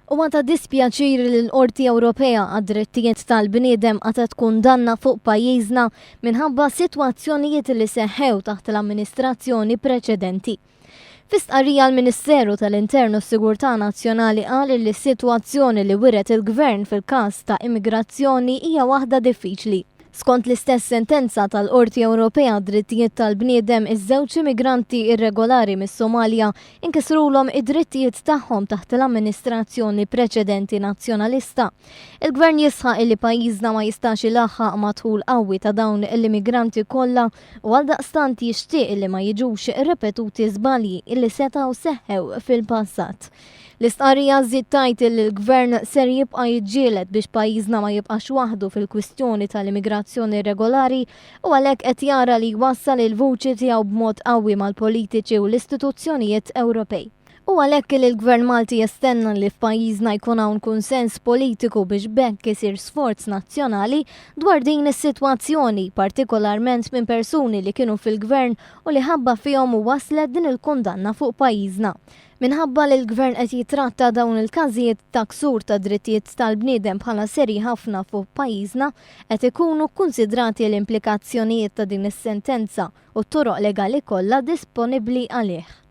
Huwa ta' dispjaċir li l-Qorti Ewropea għad-Drittijiet tal-Bniedem qatgħet kundanna fuq pajjiżna minħabba sitwazzjonijiet li seħħew taħt l-amministrazzjoni preċedenti. Fi stqarrija l-Ministeru tal-Intern u s-Sigurtà Nazzjonali qal li s-sitwazzjoni li wiret il-Gvern fil-każ ta' immigrazzjoni hija waħda diffiċli. Skont l-istess sentenza tal-Qorti Ewropea għad-Drittijiet tal-Bniedem, iż-żewġ immigranti irregolari mis-Somalja inkisrulhom id-drittijiet tagħhom taħt l-amministrazzjoni preċedenti Nazzjonalista. Il-Gvern jisħaq illi pajjiżna ma jistax ilaħħaq mad-dħul qawwi ta' dawn l-immigranti kollha u għaldaqstant jixtieq illi ma jiġux ripetuti żbalji illi setgħu seħħew fil-passat. L-istqarrija żżid tgħid illi l-Gvern ser jibqa' jiġġieled biex pajjiżna ma jibqax waħdu fil-kwistjoni tal-immigrazzjoni irregolari u għalhekk qed jara li jwassal il-vuċi tiegħu b'mod qawwi mal-politiċi u l-istituzzjonijiet Ewropej. Hu għalhekk illi l-Gvern Malti jistenna li f'pajjiżna jkun hawn kunsens politiku biex b'hekk isir sforz nazzjonali dwar din is-sitwazzjoni, partikolarment minn persuni li kienu fil-Gvern u li ħabba fihom waslet din il-kundanna fuq pajjiżna. Minħabba li l-Gvern qed jitratta dawn il-każijiet ta' ksur ta' drittijiet tal-bniedem bħala serji ħafna fuq pajjiżna, qed ikunu kkunsidrati l-implikazzjonijiet ta' din is-sentenza u t-toroq legali kollha disponibbli għalih.